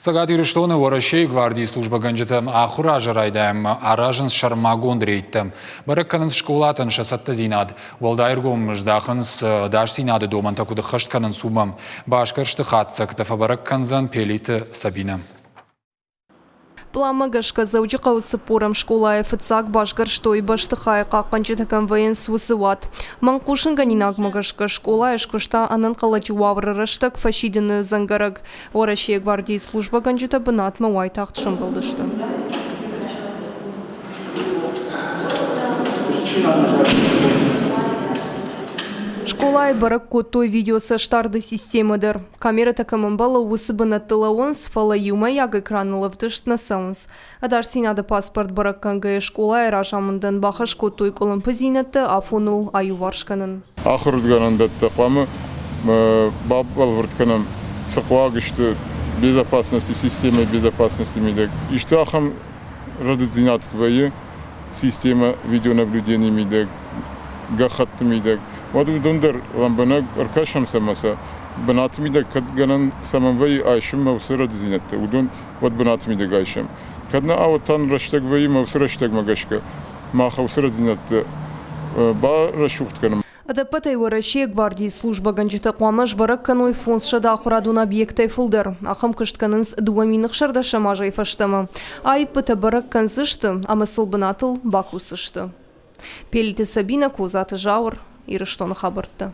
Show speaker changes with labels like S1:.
S1: Цӕгат Ирыстоны Уӕрӕсейы гвардийы службӕгӕнджытӕ ахуыры азы райдайӕнмӕ аразынц сӕрмагонд рейдтӕ. Бӕрӕг кӕнынц скъолатӕн сӕ цӕттӕдзинад. Уӕлдай ӕргом здахынц, ӕдасдзинады домӕнтӕ куыд ӕххӕст кӕнынц, уымӕ. Басгӕрсты хатдзӕгтӕ фӕбӕрӕг кӕндзӕн Пелиты Сабинӕ.
S2: Пъланмӕ гӕсгӕ Дзӕуджыхъӕуы цыппорӕм скъолайы фыццаг басгӕрстой бӕстыхайы хъахъхъӕнджытӕ кӕм вӕййынц, уыцы уат. Мӕнг хъусынгӕнинагмӕ гӕсгӕ скъолайы скуыста ӕнӕнхъӕлӕджы уавӕры рӕстӕг фӕсидыны дзӕнгӕрӕг. Уӕрӕсейы гвардийы службӕгӕнджытӕ бынатмӕ уайтагъд сӕмбӕлдысты. Скъолайы бӕрӕг кодтой видеоцӕстдарды системӕ дӕр. Камерӕтӕ кӕм ӕмбӕлы, уыцы бынӕтты лӕууынц, фӕлӕ иумӕйаг экраныл ӕвдыст нӕ цӕуынц. Ӕдасдзинады паспорт бӕрӕггӕнгӕйӕ скъолайы разамындӕн бахӕс кодтой къуылымпыдзинӕдтӕ афоныл аиуварс кӕнын.
S3: Ахуыргӕнӕндӕттӕ хъуамӕ бабӕлвырд кӕнӕм, цы хъуаг сты безопасности системӕйы безопасности мидӕг. Исты ахӕм рӕдыддзинад куы вӕййы системӕ видеонаблюденийы мидӕг, гӕххӕтты мидӕг, уӕд уыдон дӕр лӕмбынӕг ӕркӕсӕм ӕмӕ сӕ бынаты мидӕг кӕд гӕнӕн цӕмӕн вӕййы айсынмӕ уыцы рӕдыддзинӕдтӕ, уыдон уӕд бынаты мидӕг айсӕм. Кӕд нӕ ауӕдтан рӕстӕг вӕййы ӕмӕ уыцы рӕстӕгмӕ гӕсгӕ мах уыцы рӕдыддзинӕдтӕ барӕсугъд кӕнӕм.
S2: Ӕдӕппӕтӕй Уӕрӕсейы гвардийы службӕгӕнджытӕ хъуамӕ сбӕрӕг кӕной 500 ахуырадон объектӕй фылдӕр. Ахӕм куыст кӕнынц 2016 азӕй фӕстӕмӕ. Аиппытӕ бӕрӕг кӕндзысты ӕмӕ сыл бынатыл бакусдзысты. Пелиты Сабинӕ, Козаты Зауыр, Ирыстоны хабӕрттӕ.